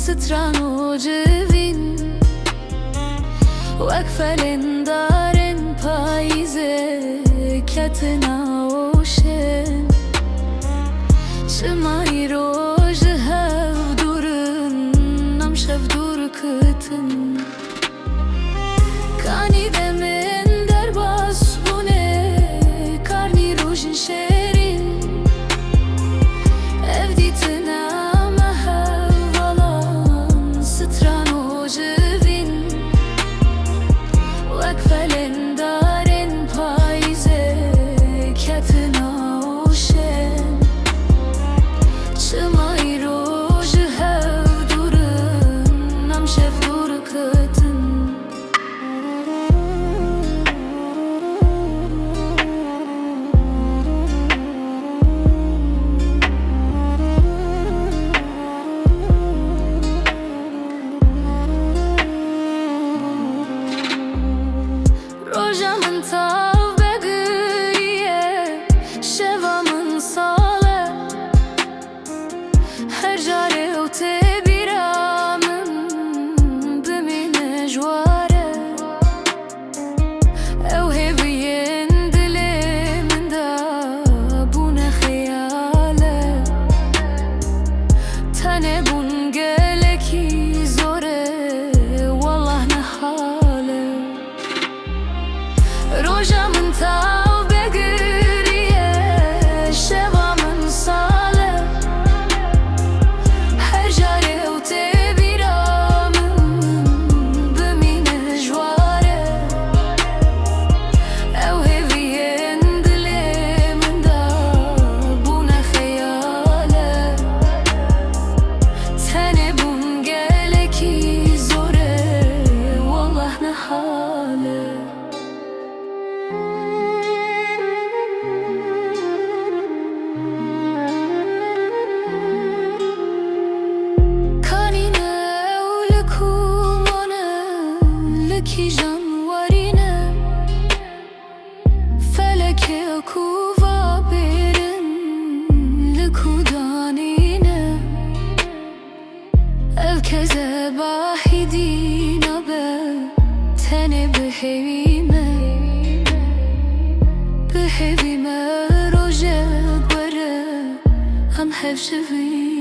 ستران و جڤین، وەک فەلên darên payîzê ketina oşên. Çima îro ji hev dûr in, em şev dûr ketin. Kanî demên derbas bûne, karnî rojên şêrîn. Ev dîtina me hevalan, stran û civîn. Wek felên darên payîzê ketina oşên. Çima îro ji hev dûr in, em şev dûr ketin. Roja min tav begiriye, şeva min sal e. Her carê ew tê bîra min, bimîne ji ware. Ew hêviyên dilê min de bûne xeyal e. Tenê bûn gelekî zor e, wallah ne hal e. Roja min tav begiriye, şeva min sal e. Her carê ew tê bîra min, bimîne ji ware. Ew hêviyên dilê min de bûne xeyal e. Tenê bûn gelekî zor e, wallah ne hal e. Kanîne ew li ku mane, li kîjan warîne. Felekê ku va bêrin, li ku danîne. Ev kezeba hêdî nabe, tenê bi hêvî me. Bi hêvî me rojek were, em hev jivîne.